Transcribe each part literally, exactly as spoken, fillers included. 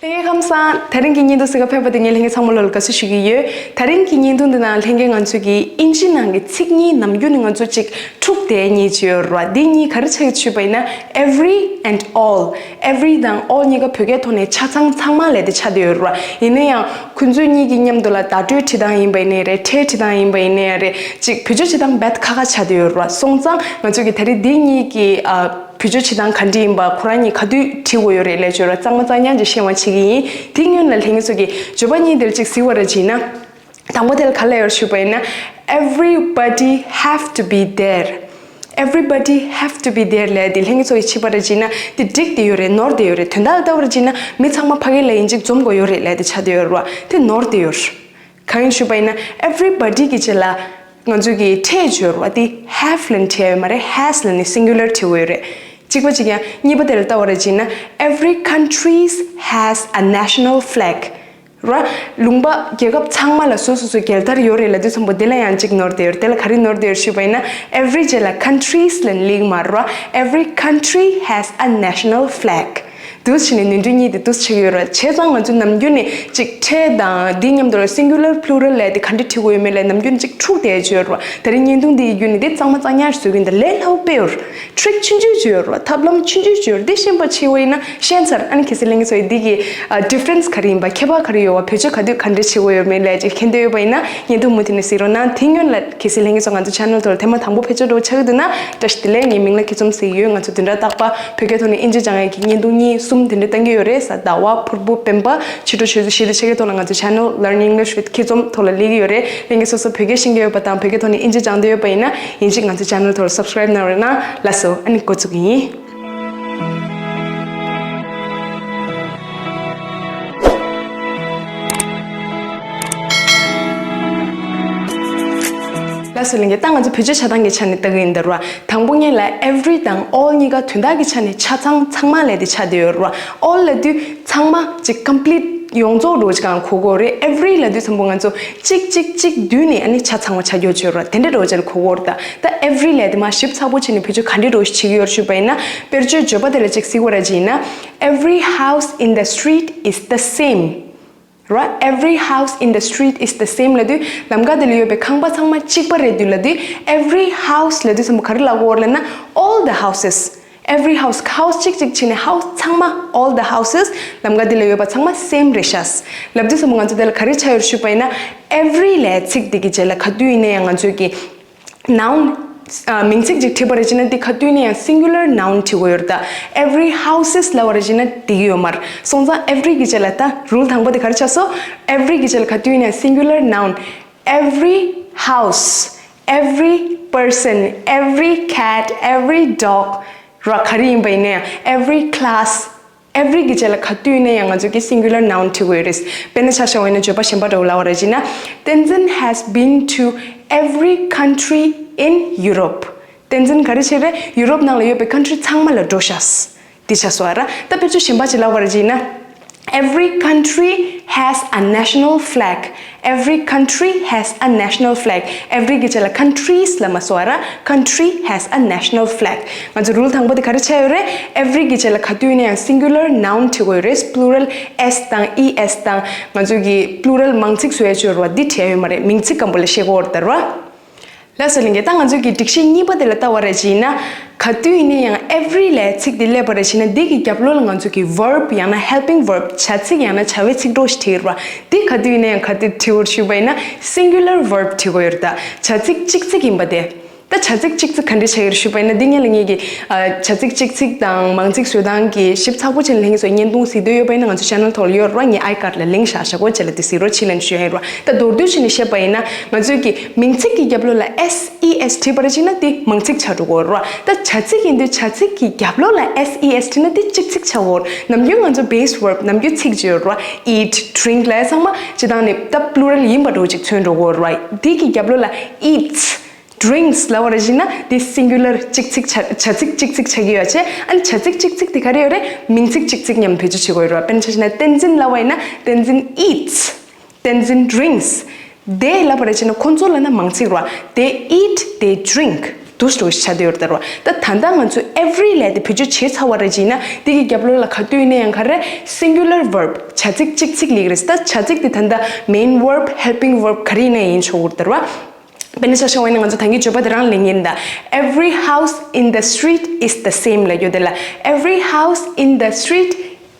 ལྷན་རྒྱས་ཁམས་བཟང་། དེ་རིང་གི་བརྙན་ཐུང་གཟིགས་ག་ཕེབས་པ་དེ་ངས་ལྷན་རྒྱས་ཚང་མ་ལོ་ལ་དགའ་བསུ་ཞུ་གི་ཡོད། དེ་རིང་གི་བརྙན་ཐུང་འདི་ནང་ལྷན་རྒྱས་ང་ཚོ་གི་ཨིན་ཇི་ནང་གི་ཚིག་གཉིས་ནམ་རྒྱུན་ནས་ང་ཚོ་ཅིག་འཁྲུག་བསྡད་མཁན་ཅིག་ཡོད་རེད་བ། འདི་གཉིས་ག་རེ་ཆགས་ཀྱི་ཞུས་པ་ཡིན་ན། every and all, every དང་all གཉིས་ཀ་བོད་སྐད་ཐོག་ནས་ཆ་ཚང་ཚང་མ་ལབ་དེ་ཆགས་བསྡད་ཡོད་རེད་བ། ཡིན་ན་ཡང་ཁོང་ཚོ་གཉིས་ཀྱི་མཉམ་དུ་ལ་བརྡ་སྤྲོད་བྲིས་སྟངས་ཡིན་པ་ཡིན་ནའི་རེད། ཕྲད་བྲིས་སྟངས་ཡིན་པ་ཡིན་ནའི་རེད། ཅིག་བེད་སྤྱོད་བྱེད་སྟངས་རྦད་ཁག་ཁག་ཆགས་བསྡད་ཡོད་རེད་བ། སོང་ཙང་ང་ཚོ་གི་ད་རེས་འདི་གཉིས་ཀྱི་ཨ། བེད་སྤྱོད་བྱེད་སྟངས་ག་འདྲ་ཡིན་པ་ཁོ་རང་གཉིས་ག་དུས་བྲིས་དགོས་ཡོད་རེད་ལབ་ཅིག་ཡོད་ར། གཙང་མ་གཙང་རྐྱང་ཅིག་བཤད་པ་བྱེད་ཀྱི་ཡིན། དེ་སྔོན་ལ་ལྷན་རྒྱས་ཚོ་གིས་བརྗོད་པ་གཉིས་དེར་ཅིག་གཟིགས་པ་ར་བྱས་ན། དང་པོ་དེ་ལ་ག་ལབ་ཡོད་ཞུས་པ་ཡིན་ན། Everybody have to be there. Everybody have to be there ལབ་དེ་ལྷན་རྒྱས་ཚོ་གིས་ཕྱི་པ་ར་བྱས་ན་དེ་འགྲིག་བསྡད་ཡོད་རེད། ནོར་བསྡད་ཡོད་རེད། དོན་དག་ལ་ལྟ་བ་ར་བྱས་ན་མི་ཚང་མ་ཕ་གི་ལ་ཡིན་གཅིག་འཛོམས་དགོས་ཡོད་རེད་ལབ་དེ་ཆགས་བསྡད་ཡོད་རེད་བ། དེ་ནོར་བསྡད་ཡོད་རེད། གང་ཡིན་ཞུས་པ་ཡིན་ན། Everybody གི་རྗེས་ལ་ང་ཚོ་གི་ཕྲད་བརྗོད་ར་བ་དེ་have ལབ་ནས་བྲིས་ཡོད་མ་རེད། Has ལབ་ནས་singular བྲིས་ཡོད་རེད། གཅིག་པ་གཅིག་ཡང་གཉིས་པ་དེ་ལ་ལྟ་བ་ར་བྱས་ན། Every countries has a national flag. ར། ལུང་པ་རྒྱལ་ཁབ་ཚང་མ་ལ་སོ་སོ་སོ་རྒྱལ་དར་ཡོད་རེད་ལབ་དུས་ཙམ་པོ་དེ་ལ་ཡང་གཅིག་ནོར་བསྡད་ཡོད་རེད། དེ་ལ་ག་རེ་ནོར་བསྡད་ཡོད་ཞུས་པ་ཡིན་ན། Every རྗེས་ལ་countries ལབ་ནས་ལབ་ཀྱི་མ་རེད་བ། Every country has a national flag. འདུག་སེ་བྱས་ནས་ནོར་འཁྲུལ་གཉིས་དེ་འདུག་སེ་ཆགས་ཀྱི་ཡོད་རེད། བྱས་ཙང་ང་ཚོ་ནམ་རྒྱུན་ནས་ཅིག་ཕྲད་དང་དེ་མཉམ་དུ་ལ་singular plural ལབ་དེ་ག་འདྲ་བྲིས་དགོས་ཡོད་མེད་ལ་ནམ་རྒྱུན་ནས་ཅིག་འཁྲུག་བསྡད་ཡོད་རེད་བ། དེ་རིང་བརྙན་ཐུང་འདི་ཡི་བརྒྱུད་ནས་དེ་གཙང་མ་གཙང་རྐྱང་ཞིག་བཟོ་གི་ཡིན། ད་ལས་སླ་པོ་དཔེ་ཡོད་རེད། ཊིག་ཆུང་ཆུང་ཅིག་ཡོད་རེད་བ། ཐབས་ལམ་ཆུང་ཆུང་ཅིག་ཡོད་རེད། དེ་ཤེས་པ་བྱས་པ་ཡིན་ན་ཤེས་ཚར། ཨ་ནི་གལ་སྲིད་ལྷན་རྒྱས་ཚོ་ཡིས་འདི་གི་ཨ་difference ག་རེ་ཡིན་པ། ཁྱད་པར་ག་རེ་ཡོད་པ། བེད་སྤྱོད་ག་དུས་ག་འདྲ་བྱེད་དགོས་ཡོད་མེད་ལ་ཅིག་མཁྱེན་འདོད་ཡོད་པ་ཡིན་ན་བརྙན་ཐུང་མུ་མཐུད་ནས་གཟིགས་རོགས་གནང་། དེ་སྔོན་ལ་གལ་སྲིད་ལྷན་རྒྱས་ཚོ་ང་ཚོ་channel ཐོག་ལ་ཐེངས་མ་དང་པོ་ཕེབས་འབྱོར་འདྲ་བོ་ཆགས་ཀྱི་འདུག་ན། བཀྲ་ཤིས་བདེ་ལེགས། ངའི་མིང་ལ་ཁེ་ཚོམ་ཟེར་གྱི་ཡོད། ང་ཚོ་བདུན་ཕྲག་རྟག་པར་བོད་སྐད་ཐོག་ནས་དབྱིན་ཇི་སྦྱང་ཡས་ཀྱི་བརྙན་ཐུང་གཉིས་གསུམ་དེ་འདྲ་བཏང་གི་ཡོད་རེད། གཟའ་ཟླ་བ། ཕུར་བུ། སྤེན་པ། ཕྱི་དྲོ། ཆུ་ཚོད་བཞི་དང་ཕྱེད་ཀའི་ཐོག་ལ་ང་ཚོ་channel Learn English with Kids ཐོག་ལ་སླེབས་ཀྱི་ཡོད་རེད། ལྷན་རྒྱས་སོ་སོ་བོད་སྐད་ཤེས་ཀྱི་ཡོད་པ་དང་བོད་སྐད་ཐོག་ནས་དབྱིན་ཇི་སྦྱང་འདོད་ཡོད་པ་ཡིན་ན་ཡིན་གཅིག་ང་ཚོ་channel ཐོག་ལ་subscribe གནང་རོགས་གནང་། ལགས་སོ། ཨ་ནི་འགོ་བཙུགས་ཀྱི་ཡིན། ལགས་སོ་ལྷན་རྒྱས། ད་ང་ཚོ་བེད་སྤྱོད་བྱ་སྟངས་ཀྱི་ཆ་ནས་ལྟ་གི་ཡིན་ད་ར། དང་པོ་ངེད་ལ་every དང་all གཉིས་ཀ་དོན་དག་གི་ཆ་ནས་ཆ་ཚང་ཚང་མ་ལབ་དེ་ཆགས་བསྡད་ཡོད་ར། All ལབ་དུས་ཚང་མ་ཅིག་complete ཡོངས་རྫོགས་འདྲ་བོ་ཅིག་གང་གོ་གོ་རེད། Every ལབ་དུས་ཙམ་པོ་ང་ཚོ་གཅིག་གཅིག་གཅིག་བསྡུས་ནས་ཨ་ནི་ཆ་ཚང་བ་ཆགས་ཀྱི་ཡོད་ཅོད་ར། དེ་འདྲ་འདྲ་བོ་ཅིག་ལ་གོ་གོ་ར། ད་ད་every ལབ་དེ་མ་ཞིབ་ཚགས་པོ་བྱས་ནས་བེད་སྤྱོད་ག་འདྲ་འདྲ་བོ་ཞིག་བྱེད་ཀྱི་ཡོད་ར་ཞུས་པ་ཡིན་ན། དཔེར་བརྗོད་བརྗོད་པ་དེ་ལ་ཅིག་གཟིགས་པ་ར་ཅིག་ཡིན་ན། Every house in the street is the same. ར། Every house in the street is the same ལབ་དུས་ལམ་ཁ་དེ་ལ་ཡོད་པའི་ཁང་པ་ཚང་མ་གཅིག་པ་རེད་འདུག་ལབ་དུས། Every house ལབ་དུས་ཙམ་པོ་ག་རེ་ལབ་དགོས་ལབ་ན། All the houses. Every house. House གཅིག་གཅིག་བྱས་ནས་house ཚང་མ། All the houses. ལམ་ཁ་དེ་ལ་ཡོད་པ་ཚང་མ་same རེད་ཤག་ལབ་དུས་ཙམ་པོ་ང་ཚོ་དེ་ལ་ག་རེ་ཆགས་ཡོད་ཞུས་པ་ཡིན་ན། Every ལབ་ཚིག་དེ་གི་རྗེས་ལ་ག་དུས་ཡིན་ན་ཡང་ང་ཚོས་ཀྱི་noun ཨ། མིང་ཚིག་ཅིག་བྲིས་པ་རེད་ཅེ་ན་དེ་ག་དུས་ནས་ཡང་singular noun བྲིས་དགོས་ཡོད་རེད། ད་every houses ལབ་པ་རེད་ཅེ་ན་དེ་གི་ཡོད་མ་རེད། སོང་ཙང་every གི་རྗེས་ལ་ད་rule དང་པོ་དེ་ག་རེ་ཆགས་སོང་། Every གི་རྗེས་ལ་ག་དུས་ནས་ཡང་singular noun. Every house, every person, every cat, every dog ར། ག་རེ་ཡིན་པ་ཡིན་ན་ཡང་every class. Every གི་རྗེས་ལ་ག་དུས་ནས་ཡང་ང་ཚོས་ཀྱི་singular noun བྲིས་དགོས་རེད། དཔེར་ན་ཆ་བཞག་པ་ཡིན་ན་བརྗོད་པ་གཞན་པ་འདྲ་བོ་ལབ་པ་རེད་ཅེ་ན། Tenzin has been to every country in Europe. Tenzin ག་རེ་བྱས་རེད། ཡུ་རོབ་ནང་ལ་ཡོད་པའི་country ཚང་མ་ལ་འགྲོ་ཤག་འདི་ཆགས་སོང་བ་ར། ད་དཔེར་བརྗོད་གཞན་པ་ཅིག་ལབ་པ་རེད་ཅེ་ན། Every country has a national flag. Every country has a national flag. Every གི་རྗེས་ལ་countries ལབ་མ་སོང་བ་ར། Country has a national flag. ང་ཚོ་rule དང་པོ་དེ་ག་རེ་ཆགས་ཡོད་རེད། Every གི་རྗེས་ལ་ག་དུས་ནས་ཡང་singular noun བྲིས་དགོས་ཡོད་རེད། Plural s དང་es དང་ང་ཚོ་གི་plural མང་ཚིག་བཟོ་ཡ་ཅིག་ཡོད་རེད་བ། འདི་བྲིས་ཡ་ཡོད་མ་རེད། མིང་ཚིག་སྐམ་པོ་ལ་བཤད་དགོས་རེད་ད་ར། ལགས་སོ་ལྷན་རྒྱས། ད་ང་ཚོ་གི་སྒྲིག་གཞི་གཉིས་པ་དེ་ལ་ལྟ་བ་རེད་ཅེ་ན། ག་དུས་ཡིན་ན་ཡང་every ལབ་ཚིག་དེ་སླེབས་པ་རེད་ཅེ་ན་འདི་གི་རྒྱབ་ལོགས་ལ་ང་ཚོ་གི་verb ཡང་ན་helping verb བྱ་ཚིག་ཡང་ན་བྱ་བའི་ཚིག་གྲོགས་ཤིག་བྲིས་ཡོད་རེད་བ། འདི་ག་དུས་ཡིན་ན་ཡང་ག་དུས་བྲིས་ཡོད་ཞུས་པ་ཡིན་ན་singular verb བྲིས་དགོས་ཡོད་རེད། ད་བྱ་ཚིག་གཅིག་ཚིག་ཡིན་པ་དེ། ད་བྱ་ཚིག་གཅིག་ཚིག་ག་འདྲ་ཆགས་ཡོད་ཞུས་པ་ཡིན་ན། འདི་སྔོན་ལ་ངེད་ཀྱིས་ཨ། བྱ་ཚིག་གཅིག་ཚིག་དང་མང་ཚིག་བཟོ་སྟངས་ཀྱི་ཞིབ་ཚགས་པོ་བྱས་ནས་ལྷན་རྒྱས་ཚོ་བརྙན་ཐུང་གཟིགས་འདོད་ཡོད་པ་ཡིན་ན་ང་ཚོ་channel ཐོག་ལ་ཡོད་རེད་བ། ངའི་icard ལ་link བཞག་བཞག་གོ་བྱས་ལ་དེ་གཟིགས་རོགས་བྱེད་ལབ་ཞུ་ཡ་ཡིན་རེད་བ། ད་མདོར་བསྡུས་བྱས་ནས་བཤད་པ་ཡིན་ན་ང་ཚོས་ཀྱི་མིང་ཚིག་གི་རྒྱབ་ལོགས་ལ་s e s བྲིས་པ་རེད་ཅེ་ན་དེ་མང་ཚིག་ཆགས་འགྲོ་གི་ཡོད་རེད་བ། ད་བྱ་ཚིག་ཡིན་དུས་བྱ་ཚིག་གི་རྒྱབ་ལོགས་ལ་s e s བྲིས་ན་དེ་གཅིག་ཚིག་ཆགས་ཡོད་རེད། ནམ་རྒྱུན་ང་ཚོ་base verb ནམ་རྒྱུན་ཚིག་ཅིག་ཡོད་རེད་བ། Eat, drink ལབ་ཡ་ཚང་མ་སྤྱིར་བཏང་ནས་ད་plural ཡིན་པ་འདྲ་བོ་ཅིག་མཚོན་འགྲོ་གི་ཡོད་རེད་བ། དེ་གི་རྒྱབ་ལོགས་ལ་eats drinks ལབ་པ་རེད་ཅེ་ན་དེ་singular གཅིག་ཚིག་ཆགས། བྱ་ཚིག་གཅིག་ཚིག་ཆགས་ཀྱི་ཡོད་བྱས། ཨ་ནི་བྱ་ཚིག་གཅིག་ཚིག་དེ་ག་རེ་ཡོད་རེད། མིང་ཚིག་གཅིག་ཚིག་མཉམ་བེད་སྤྱོད་བྱེད་དགོས་ཡོད་རེད་བ། དཔེར་ན་ཆ་བཞག་ན་Tenzin ལབ་པ་ཡིན་ན་Tenzin eats, Tenzin drinks. They ལབ་པ་རེད་ཅེ་ན་ཁོང་ཚོ་ལབ་ན་མང་ཚིག་རེད་བ། They eat, they drink. འདུག་སེ་བྱས་བསྡད་ཡོད་རེད་བ། ད་ད་ལྟ་ང་ཚོས་every ལབ་དེ་བེད་སྤྱོད་བྱས་ཚར་བ་རེད་ཅེ་ན་དེ་གི་རྒྱབ་ལོགས་ལ་ག་དུས་ཡིན་ན་ཡང་ག་རེ་singular verb བྱ་ བྱ་ཚིག་གཅིག་ཚིག་ལེགས་རེད། ད་བྱ་ཚིག་དེ་ད་ལྟ་main verb, helping verb ག་རེ་ཡིན་ན་ཡིན་ཆོག་གི་རེད་ད་ར། དཔེར་ན་ཆ་བཞག་པ་ཡིན་ན་ང་ཚོ་ད་གིན་བརྗོད་པ་དེ་རང་ལེན་གྱི་ཡིན་ད། Every house in the street is the same ལབ་ཡོད་དེ་ལ། Every house in the street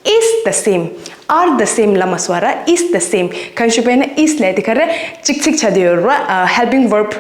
is the same, are the same ལབ་མ་སོང་ར། Is the same གང་ཞུ་པས་ན་is ལབ་དེ་ག་རེ་གཅིག་ཚིག་ཆགས་བསྡད་ཡོད་ར། ཨ་helping verb,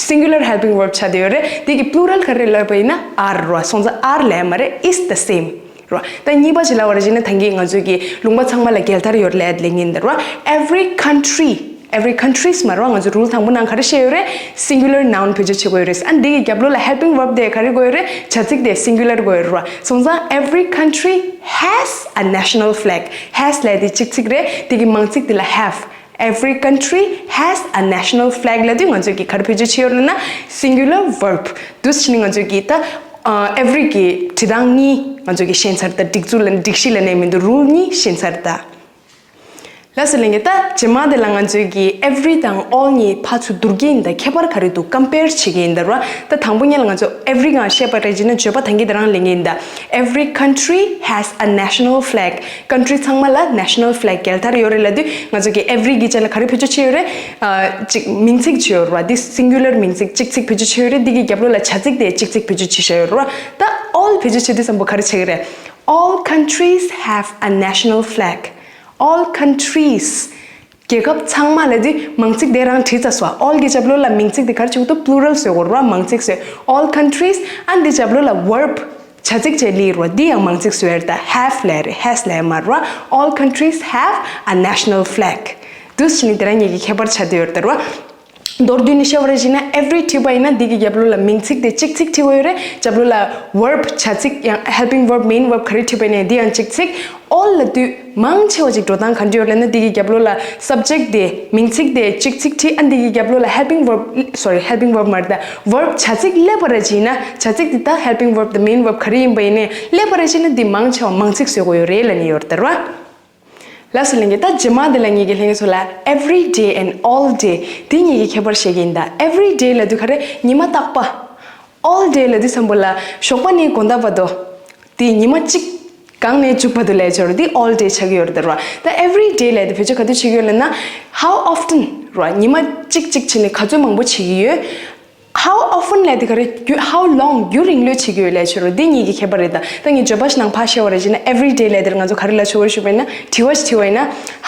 singular helping verb ཆགས་བསྡད་ཡོད་རེད། དེ་གི་plural ག་རེ་ལབ་པ་ཡིན་ན་are ར། སོང་ཙང་are ལབ་མ་རེད། Is the same ར། ད་གཉིས་པ་ཅིག་ལབ་པ་རེད་ཅེ་ན་ད་གིན་ང་ཚོ་གི་ལུང་པ་ཚང་མ་ལ་རྒྱལ་དར་ཡོད་ལབ་ལབ་ཡིན་ད་ར། Every country, every countries མ་ར། ང་ཚོ་rule དང་པོ་ནང་ག་རེ་བཤད་ཡོད་རེད། Singular noun བེད་སྤྱོད་བྱེད་དགོས་ཡོད་རེད། ཨ་འདི་གི་རྒྱབ་ལོགས་ལ་helping verb དེ་ག་རེ་དགོས་ཡོད་རེད། བྱ་ཚིག་དེ་singular དགོས་ཡོད་རེད་ར། སོང་ཙང་every country has a national flag. Has ལབ་དེ་གཅིག་ཚིག་རེད། དེ་གི་མང་ཚིག་དེ་ལ་have. Every country has a national flag ལབ་དུས་ང་ཚོས་ཀྱི་ག་རེ་བེད་སྤྱོད་བྱེད་ཡོད་རེད་ན་singular verb འདུག་སེ་བྱས་ནས་ང་ཚོས་ཀྱི་ད་ཨ་every གི་བྲིས་སྟངས་གཉིས་ང་ཚོས་ཀྱི་ཤེས་ཚར་ད། སྒྲིག་འཛུགས་ལ་སྒྲིག་གཞི་ལ་ནས་མི་འདུག rule གཉིས་ཤེས་ཚར་ད། ལགས་སོ་ལྷན་རྒྱས། ད་རྗེས་མ་དེ་ལ་ང་ཚོས་ཀྱི་every དང་all གཉིས་ཕར་ཚུར་བསྡུར་གྱི་ཡིན་ད། ཁྱད་པར་ག་རེ་འདུག compare བྱེད་ཀྱི་ཡིན་ད་ར། ད་དང་པོ་ཉིད་ལ་ང་ཚོ་every གང་བཤད་པ་རེད་ཅེ་ན་བརྗོད་པ་ད་གིན་དེ་རང་ལེན་གྱི་ཡིན་ད། Every country has a national flag. Country ཚང་མ་ལ་national flag རྒྱལ་དར་ཡོད་རེད་ལབ་དུས་ང་ཚོ་གི་every གི་རྗེས་ལ་ག་རེ་བེད་སྤྱོད་བྱས་ཡོད་རེད། ཨ་ཅིག་མིང་ཚིག་བྱས་ཡོད་རེད་བ། འདི་singular མིང་ཚིག་གཅིག་ཚིག་བེད་སྤྱོད་བྱས་ཡོད་རེད། འདི་གི་རྒྱབ་ལོགས་ལ་བྱ་ཚིག་དེ་གཅིག་ཚིག་བེད་སྤྱོད་བྱས་བཞག་ཡོད་རེད་བ། ད་all བེད་སྤྱོད་བྱེད་དུས་ཙམ་པོ་ག་རེ་བྱེད་ཀྱི་རེད། All countries have a national flag. All countries རྒྱལ་ཁབ་ཚང་མ་ལབ་དུས་མང་ཚིག་དེ་རང་བྲིས་ཚར་སོང་། All གི་རྒྱབ་ལོགས་ལ་མིང་ཚིག་དེ་ག་རེ་བྱེད་དགོས་འདུག plural བཟོ་དགོས་རེད་བ། མང་ཚིག་བཟོས། All countries ཨ་འདི་རྒྱབ་ལོགས་ལ་verb བྱ་ཚིག་བྱས་ལི་རེད་བ། འདི་ཡང་མང་ཚིག་བཟོས་ཡོད་རེད་ད། have ལབ་རེད། has ལབ་མ་རེད་བ། All countries have a national flag. འདུག་སེ་བྱས་ནས་དེ་རང་གཉིས་ཀྱི་ཁྱད་པར་ཆགས་བསྡད་ཡོད་རེད་ད་ར། མདོར་བསྡུས་ནས་བཤད་པ་རེད་ཅེ་ན་every བྲིས་པ་ཡིན་ན་འདི་གི་རྒྱབ་ལོགས་ལ་མིང་ཚིག་དེ་གཅིག་ཚིག་བྲིས་དགོས་ཡོད་རེད། རྒྱབ་ལོགས་ལ་verb བྱ་ཚིག་ཡང་helping verb, main verb ག་རེ་བྲིས་པ་ཡིན་ན་འདི་ཡང་གཅིག་ཚིག all ལབ་དུས་མང་ཆེ་བ་ཅིག་འགྲོ་སྟངས་ག་འདྲ་ཡོད་ལབ་ན་འདི་གི་རྒྱབ་ལོགས་ལ་subject དེ་མིང་ཚིག་དེ་གཅིག་ཚིག་བྲིས། ཨ་འདི་གི་རྒྱབ་ལོགས་ལ་helping verb, sorry, helping verb མ་རེད་ད། verb བྱ་ཚིག་སླེབས་པ་རེད་ཅེ་ན་བྱ་ཚིག་དེ་ད་helping verb དང་main verb ག་རེ་ཡིན་པ་ཡིན་ནའི་སླེབས་པ་རེད་ཅེ་ན་འདི་མང་ཆེ་བ་མང་ཚིག་བཟོ་དགོས་ཡོད་རེད་ལབ་ནས་ཡོད་རེད་ད་ར། ལགས་སོ་ལྷན་རྒྱས། ད་རྗེས་མ་དེ་ལ་ངེད་ཀྱི་ལྷན་རྒྱས་ཚོ་ལ་every day and all day དེ་གཉིས་ཀྱི་ཁྱད་པར་བཤད་ཀྱི་ཡིན་ད། every day ལབ་དུས་ག་རེ་ཉི་མ་རྟག་པ། all day ལབ་དུས་ཙམ་པོ་ལ་ཞོགས་པ་ནས་དགོང་དག་བར་དུ་དེ་ཉི་མ་གཅིག་གང་ནས་མཇུག་བར་དུ་ལབ་ཆོག་རེད། དེ་all day ཆགས་ཀྱི་ཡོད་རེད་ད་ར། ད་every day ལབ་དེ་བེད་སྤྱོད་ག་དུས་བྱེད་ཀྱི་ཡོད་ལབ་ན་how often ར། ཉི་མ་གཅིག་གཅིག་བྱས་ནས་ག་ཚོད་མང་པོ་བྱེད་ཀྱི་ཡོད། How often ལབ་དེ་ག་རེ་རྒྱུ་how long རྒྱུན་རིང་ལོས་བྱེད་ཀྱི་ཡོད་ལབ་ཆོག་རེད། འདི་གཉིས་ཀྱི་ཁྱད་པར་རེད་ད། ད་ངས་བརྗོད་པ་ཞིག་ནང་ཕར་བཤད་པ་རེད་ཅེ་ན་every day ལབ་དེར་ང་ཚོ་ག་རེ་ལབ་ཆོག་གི་ཞུས་པ་ཡིན་ན་དྲི་བ་ཞིག་དྲིས་པ་ཡིན་ན།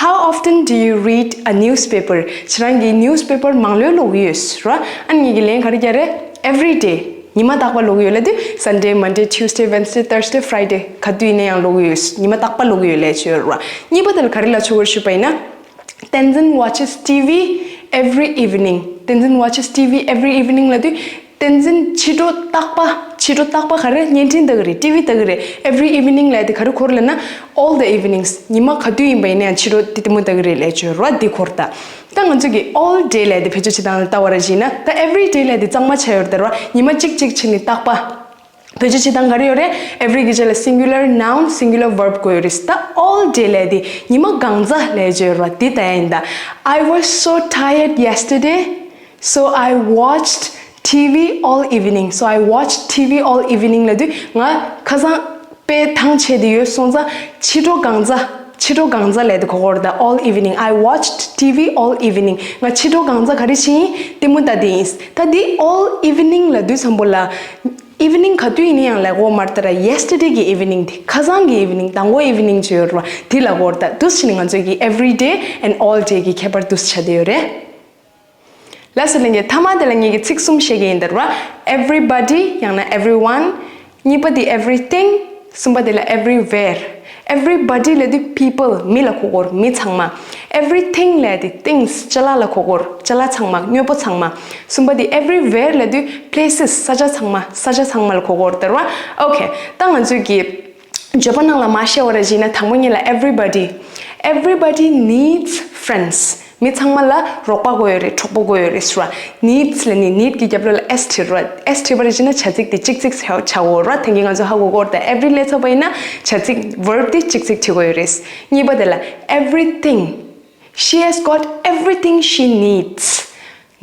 How often do you read a newspaper? ཁྱེད་རང་གིས་newspaper མང་ལོས་ཀློག་གི་ཡོད་ར། ཨ་ངེད་ཀྱི་ལན་ག་རེ་རྒྱག་རེད། every day ཉི་མ་རྟག་པར་ཀློག་གི་ཡོད་ལབ་དུས་Sunday, Monday, Tuesday, Wednesday, Thursday, Friday ག་དུས་ཡིན་ན་ཡང་ཀློག་གི་ཡོད། ཉི་མ་རྟག་པར་ཀློག་གི་ཡོད་ལབ་ཆོག་ར། གཉིས་པ་དེ་ལ་ག་རེ་ལབ་ཆོག་གི་ཞུས་པ་ཡིན་ན། Tenzin watches T V every evening. Tenzin watches T V every evening ལབ་དུས་Tenzin ཕྱི་དྲོ་རྟག་པ། ཕྱི་དྲོ་རྟག་པ་ག་རེ་བརྙན་འཕྲིན་ལྟ་གི་རེད། T V ལྟ་གི་རེད། Every evening ལབ་དེ་ག་རེ་འཁོར་ལབ་ན་all the evenings ཉི་མ་ག་དུས་ཡིན་པ་ཡིན་ན་ཡང་ཕྱི་དྲོ་དེ་ལྟད་མོ་ལྟ་གི་རེད་ལབ་ཆོག་ར། འདི་འཁོར་ད། ད་ང་ཚོ་གི་all day ལབ་དེ་བེད་སྤྱོད་བྱེད་སྟངས་ལ་ལྟ་བ་ར་བྱས་ན་ད་every day ལབ་དེ་གཙང་མ་ཆགས་ཡོད་རེད་ད་ར། ཉི་མ་གཅིག་གཅིག་བྱས་ནས་རྟག་པ། བེད་སྤྱོད་བྱེད་སྟངས་ག་རེ་ཡོད་རེད། every གི་རྗེས་ལ་singular noun singular verb དགོས་ཡོད་རེད། ད་all day ལབ་དེ་ཉི་མ་གང་ཚ་ལབ་ཡ་ཅིག་ཡོད་རེད་བ། དེ་ལྟ་ཡ་ཡིན་ད། I was so tired yesterday, so I watched T V all evening. So I watched T V all evening ལབ་དུས་ང་ཁ་སང་དཔེ་ཐང་ཆད་དེ་ཡོད་སོང་ཙང་ཕྱི་དྲོ་གང་ཚ། ཕྱི་དྲོ་གང་ཚ་ལབ་དེ་གོ་གོ་རེད་ད། All evening. I watched T V all evening. ང་ཕྱི་དྲོ་གང་ཚ་ག་རེ་བྱས་ཡིན། ལྟད་མོ་ལྟ་དེ་ཡིན། ད་འདི་all evening ལབ་དུས་ཙམ་པོ་ལ། evening ག་དུས་ཡིན་ན་ཡང་ལབ་གོ་མ་རེད་ད་ར། yesterday གི་evening དེ་ཁ་སང་གི་evening དང་པོ་evening ཅིག་ཡོད་རེད་བ། དེ་ལབ་གོ་རེད་ད། འདུག་སེ་བྱས་ནས་ང་ཚོའི་གི་every day and all day གི་ཁྱད་པར་འདུག་སེ་ཆགས་བསྡད་ཡོད་རེད། ལགས་སོ་ལྷན་རྒྱས། མཐའ་མ་དེ་ལ་ངེད་ཀྱིས་ཚིག་གསུམ་བཤད་ཀྱི་ཡིན་ད་ར། everybody ཡང་ན་everyone། གཉིས་པ་དེ་everything། གསུམ་པ་དེ་ལ་everywhere། everybody ལབ་དུས་people མི་ལ་གོ་གོ་རེད། མི་ཚང་མ། everything ལབ་དེ་things ཅ་ལག་ལ་གོ་གོ་རེད། ཅ་ལག་ཚང་མ། དངོས་པོ་ཚང་མ། གསུམ་པ་དེ་everywhere ལབ་དུས་places ས་ཆ་ཚང་མ། ས་ཆ་ཚང་མ་ལ་གོ་གོ་རེད་ད་ར། okay ད་ང་ཚོས་ཀྱི་བརྗོད་པ་ནང་ལ་མར་བཤད་པ་ར་བྱས་ན་དང་པོ་ཉིད་ལ་everybody། everybody needs friends. མི་ཚང་མ་ལ་རོགས་པ་དགོས་ཡོད་རེད། གྲོགས་པོ་དགོས་ཡོད་རེད་ཟེར་བ། needs ལབ་ནི་need གི་རྒྱབ་ལོགས་ལ་s བྲིས་ར། s བྲིས་པ་རེད་ཅེ་ན་བྱ་ཚིག་དེ་གཅིག་ཚིག་ཆགས་ཆགས་འོ་ར། དེང་གི་ང་ཚོ་ཧ་གོ་གོ་རེད་ད། every ལབ་ཚར་བ་ཡིན་ན་བྱ་ཚིག་verb དེ་གཅིག་ཚིག་བྲིས་དགོས་ཡོད་རེད། གཉིས་པ་དེ་ལ་everything། She has got everything she needs.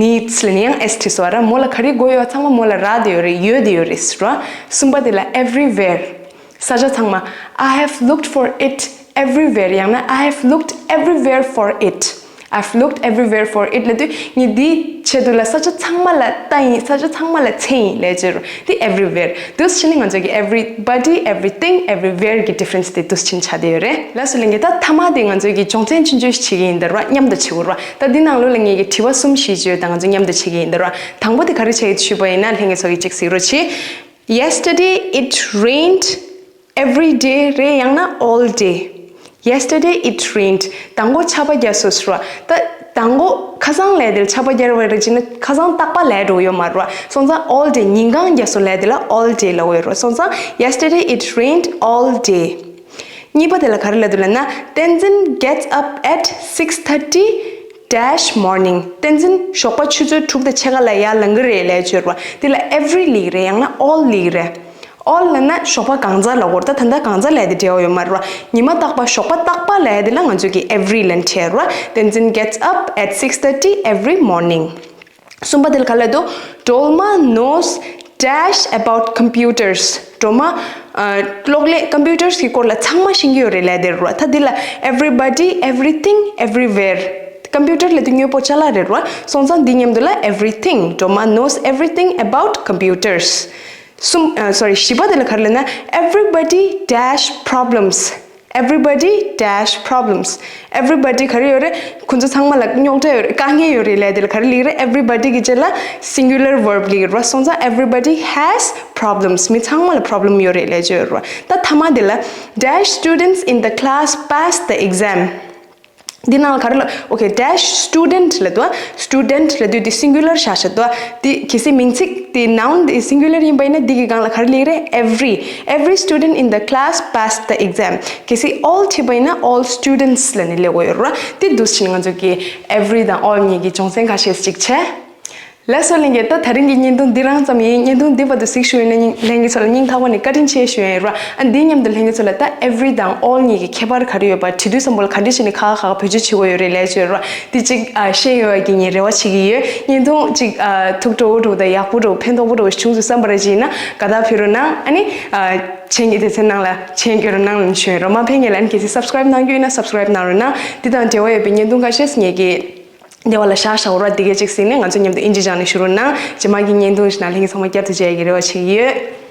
needs ལབ་ནི་ཡང་s བྲིས་སོང་བ་ར། མོ་ལ་ག་རེ་དགོས་ཡོད་ཚང་མ་མོ་ལ་རག་བསྡད་ཡོད་རེད། ཡོད་བསྡད་ཡོད་རེད་ཟེར་བ། གསུམ་པ་དེ་ལ་everywhere། ས་ཆ་ཚང་མ། I have looked for it everywhere ཡང་ན I have looked everywhere for it. I've looked everywhere for it ལབ་དུས་ངས་འདི་ཆེད་དུ་ལ་ས་ཆ་ཚང་མ་ལ་ལྟ་ཡིན། ས་ཆ་ཚང་མ་ལ་འཚོལ་ཡིན་ལབ་བྱས་རོ། འདི་everywhere འདུག་སེ་བྱས་ནས་ང་ཚོ་གི་everybody, everything, everywhere གི་difference དེ་འདུག་སེ་བྱས་ནས་ཆགས་བསྡད་ཡོད་རེད། ལགས་སོ་ལྷན་རྒྱས། ད་མཐའ་མ་དེ་ང་ཚོ་གི་སྦྱོང་ཚན་ཆུང་ཆུང་ཞིག་བྱེད་ཀྱི་ཡིན་ད་ར། མཉམ་དུ་བྱེད་དགོས་ར། ད་འདི་ནང་ལོགས་ལ་ངེད་ཀྱི་དྲི་བ་གསུམ་ཞིག་བརྗོད། ད་ང་ཚོ་མཉམ་དུ་བྱེད་ཀྱི་ཡིན་ད་ར། དང་པོ་དེ་ག་རེ་བྱེད་ཀྱི་ཞུས་པ་ཡིན་ན་ལྷན་རྒྱས་ཚོ་གིས་ཅིག་གཟིགས་རོགས་བྱེད། Yesterday it rained every day རེད། ཡང་ན་all day. Yesterday it rained. དང་པོ་ཆར་པ་བརྒྱབ་སོང་ཟེར་བ། ད་དང་པོ་ཁ་སང་ལབ་དེ་ལ་ཆར་པ་བརྒྱབ་པ་རེད་ཅེ་ན་ཁ་སང་རྟག་པར་ལབ་འགྲོ་ཡོད་མ་རེད་བ། སོང་ཙང་all day ཉིན་གང་བརྒྱབ་སོང་ལབ་དེ་ལ་all day ལབ་ཡོད་རེད། སོང་ཙང་yesterday it rained all day. གཉིས་པ་དེ་ལ་ག་རེ་ལབ་འདུག་ལབ་ན། Tenzin gets up at six thirty dash morning. བསྟན་འཛིན་ཞོགས་པ་ཆུ་ཚོད་དྲུག་དང་ཕྱེད་ཀ་ལ་ཡར་ལངས་ཀྱི་རེད་ལབ་བརྗོད་རེད་བ། དེ་ལ་every ལབ་ཀྱི་རེད། ཡང་ན་all ལབ་ཀྱི་རེད། All ལབ་ན་ཞོགས་པ་གང་ཚ་ལབ་དགོས་རེད། ད་ད་ལྟ་གང་ཚ་ལབ་དེ་འབྲེལ་བ་ཡོད་མ་རེད་བ། ཉི་མ་རྟག་པ་ཞོགས་པ་རྟག་པ་ལབ་དེ་ལ་ང་ཚོས་ཀྱི་every ལབ་བྲིས་རེད་བ། Tenzin gets up at six thirty every morning. གསུམ་པ་དེ་ལ་ག་རེ་ལབ་འདུག Dolma knows dash about computers. སྒྲོལ་མ་ཨ་གློག་ཀླད་computers གི་སྐོར་ལ་ཚང་མ་ཤེས་ཀྱི་ཡོད་རེད་ལབ་དེ་རེད་བ། ད་འདི་ལ་everybody, everything, everywhere. Computer ལབ་དུས་དངོས་པོ་ཅ་ལག་རེད་བ། སོང་ཙང་འདི་མཉམ་དུ་ལ་everything. སྒྲོལ་མ་knows everything about computers. གསུམ་ཨ་sorry བཞི་པ་དེ་ལ་ག་རེ་ལབ་ན། Everybody dash problems. Everybody dash problems. Everybody ག་རེ་ཡོད་རེད། ཁོ་ཚོ་ཚང་མ་ལ་རྙོག་དྲ་ཡོད་རེད། དཀའ་ངལ་ཡོད་རེད་ལབ་དེ་ལ་ག་རེ་ལབ་ཀྱི་རེད། Everybody གི་རྗེས་ལ་singular verb ལབ་ཀྱི་རེད་བ། སོང་ཙང་everybody has problems. མི་ཚང་མ་ལ་problem ཡོད་རེད་ལབ་ཀྱི་ཡོད་རེད་བ། ད་མཐའ་མ་དེ་ལ། Dash students in the class passed the exam. འདི་ནང་ལ་ག་རེ་ལབ། okay dash student ལབ་འདུག་བ། Student ལབ་དུས་འདི་singular བཞག་བཞག་འདུག་བ། འདི་གལ་སྲིད་མིང་ཚིག་འདི་noun འདི་singular ཡིན་པ་ཡིན་ན་འདི་གི་སྒང་ལ་ག་རེ་ལབ་ཀྱི་རེད། Every. Every student in the class passed the exam. གལ་སྲིད་all བྲིས་པ་ཡིན་ན་all students ལབ་ནས་ལབ་དགོས་ཡོད་རེད་བ། འདི་འདུག་སེ་བྱས་ནས་ང་ཚོ་གི་every དང་all གཉིས་ཀྱི་སྦྱོང་ཚན་ཁ་ཤས་ཤིག་བྱས། ལགས་སོ་ལྷན་རྒྱས། ད་དེ་རིང་གི་བརྙན་ཐུང་འདི་རང་ཙམ་ཡིན། བརྙན་ཐུང་འདི་བར་དུ་གཟིགས་བཞུགས་ཡོད་ན་སྙིང་ལྷན་རྒྱས་ཚོ་ལ་སྙིང་ཐག་པ་ནས་བཀའ་དྲིན་ཆེ་ཞུ་ཡ་ཡིན་ར། ཨ་འདིའི་མཉམ་དུ་ལྷན་རྒྱས་ཚོ་ལ་ད་every དང་all གཉིས་ཀྱི་ཁྱད་པར་ག་རེ་ཡོད་པ། བྲིས་དུས་ཙམ་པ་ལ་ག་འདྲ་བྱས་ནས་ཁ་ཁ་ཁ་ཁ་བེད་སྤྱོད་བྱེད་དགོས་ཡོད་རེད་ལབ་བྱས་ར། འདི་གཅིག་ཨ་ཤེས་ཡོད་པ་གི་ངས་རེ་བ་བྱེད་ཀྱི་ཡོད། བརྙན་ཐུང་གཅིག་ཨ་ཐུགས་སྤྲོ་བོ་འདྲ་བོ་དང་ཡག་པོ་འདྲ་བོ་ཕན་ཐོགས་པོ་འདྲ་བོ་བྱུང་སོང་བསམ་པ་ར་ཅིག་ཡིན་ན་དགའ་རྟགས་ཕུལ་རོགས་གནང་། ཨ་ནི་ཨ་མཆན་གྱི་སྡེ་ཚན་ནང་ལ་མཆན་བཀོད་རོགས་གནང་ལབ་ཞུ་ཡ་ཡིན་ར། མ་ཕན་ཉེ་ལ་ཨ་ནི་གལ་སྲིད་subscribe གནང་རྒྱུ་ཡིན་ན་subscribe གནང་རོགས་གནང་། འདི་དང་འབྲེལ་བ་ཡོད་པའི་བརྙན་ཐུང་ཁ་ཤས་ངས་ཀྱིས། དེ་བ་ལ་བཞག་བཞག་འོ་ར། འདི་གས་ཅིག་གཟིགས་ནས་ང་ཚོ་མཉམ་དུ་ཨིན་ཇི་སྦྱངས་ནས་ཞུ་རོགས་གནང་། རྗེས་མ་གི་བརྙན་ཐུང་ཞིག་ནང་ལྷན་རྒྱས་ཚང་མ་བསྐྱར་དུ་མཇལ་ཡག་གི་རེ་བ་བྱེད་ཀྱི་ཡོད།